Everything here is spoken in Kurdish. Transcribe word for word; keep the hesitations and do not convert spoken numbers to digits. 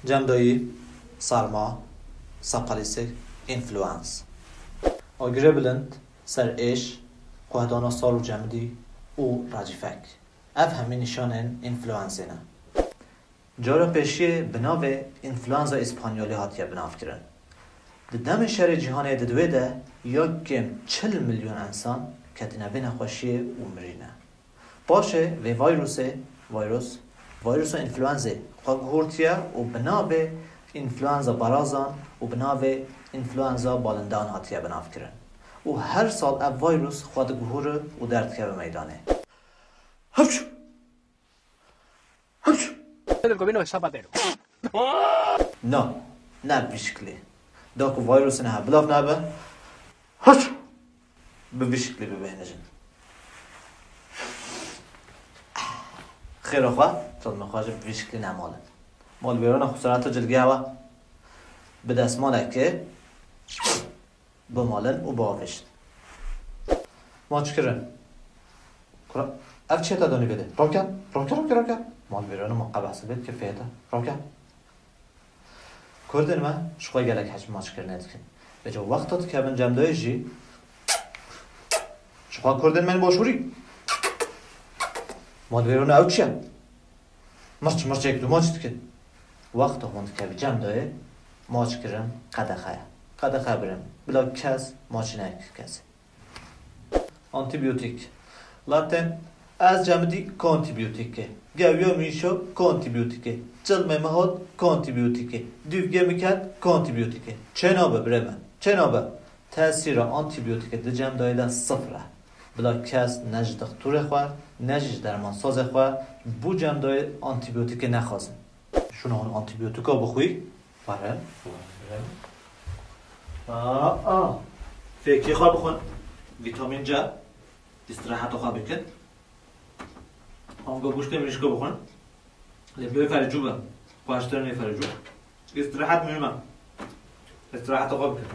Cemdayî, sarma, saqalîsê, înfluens. Agirê bilind, ser êş, quhdana sar û cemidî û racîfek. Ev hemî nîşanên înfluensê ne. Cara pêşiyê bi navê înfluenza îspanyolî hatiye binavkirin. Di demê şerê cîhanê di dwê de ya kêm çil milyon însan ketine vê nexweşiyê û mirîne. Paşê vê vayrusê, vayrus, vayrusa înfluenzê xwe guhurtiye û bi navê înfluenza barazan û bi navê înfluenza balindan hatiye binavkirin. Û her sal ev vayrus xwe diguhure û derdikeve meydanê. Hepş! Hepş! El gobierno de Zapatero. No, ne bi vî şiklî. Da ku vayrusê niha bilav nebe, hepş! Bi vî şiklî bibêhnijin. Xêra xwe, dilma xwe ji bi vî şiklî nemalin. Malvêrana xwe serata cilgê hewa bi desmalekê bimalin û biavêjin. Maçkirin. Kura, ev çi ye te danî vê de? Rawke, rawke, rawke, rawke. Malvêrana me qebehse vê dike fête. Rawke. Kurdên me ji xwe gelek hez bi maçkirinê dikin. Vêca wexta dikevin cemdayê jî ji xwe kurdên me yên başûrî. Malvêrana ew çi ye? Mirç mirçek du maç dikin. Wexta hûn dikevî cemdayê, maçkirin qedexe ye. Qedexe birin. Bila kes maçî neke kesê. Antîbiyotik. Latin, ez cemidî kontîbiyotîk e. Gewiya mîşo kontîbiyotîk e. Cilmê min hot kontîbiyotîk e. Dûvgê min ket kontîbiyotîk e. Çênabe birê min. Çênabe. Tesîra antîbiyotîkê di cemdayê de sifir e. Bila kes ne ji dixtûrê xwe, ne jî ji dermansazê xwe bo cemdayê antîbiyotîkê nexwazin. Şûna hûn antîbiyotîka bixwî, were. Aa, aa. Fêkê xwe bixwin. Vîtamîn C. Îstiraheta xwe bikin. Ango goştê mirîşka bixwin. Lê bi ferê cû be. Xweştir nê ferê cû. Îstirahet muhîm e. Îstiraheta xwe bikin.